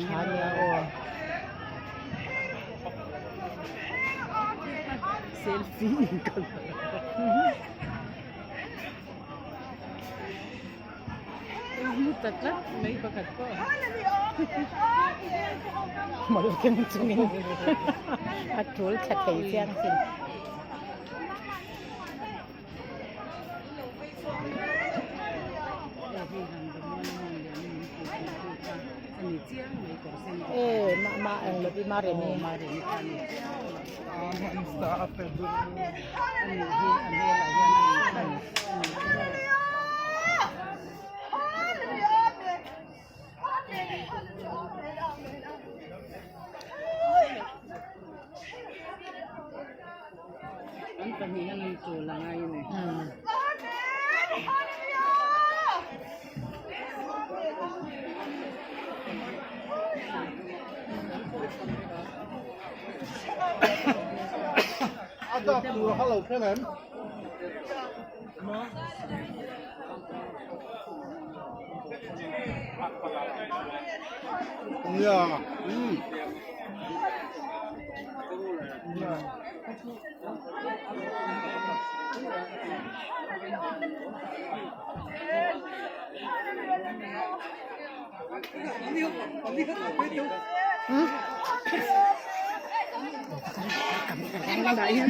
tha nia aw. Selfie in ka la ta tlat mai pakhat pawh. Mal keng chungin a tul tha thei chiang sin. E ma ma eng lo pi ma remi. An pahnih hian an tul a ngai a ni.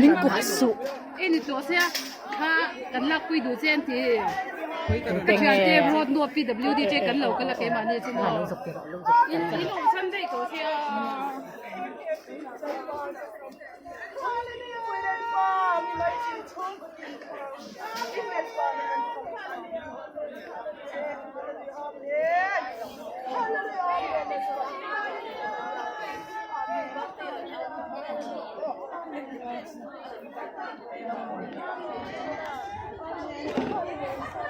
Min kuah suh. Ni tawh sia kha kan lakpui duh che an ti. Ka thiante road nu PWD che kan lo kal a keimahni chu maw. In in awm chhan daih tawh sia.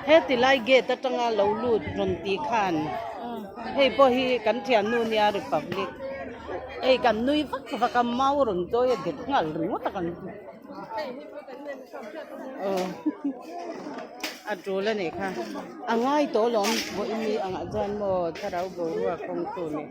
Heti lai gate atanga lo lut rawn tih khan hei pawh hi kan thiannu nia republic hei kan nui vak vak a mau rawn dawi a dek nghal ringawt a kan aw a tul a nih kha a ngai tawh alawm vawiin ni angah chuan maw thlarau boruak kawngtu nih.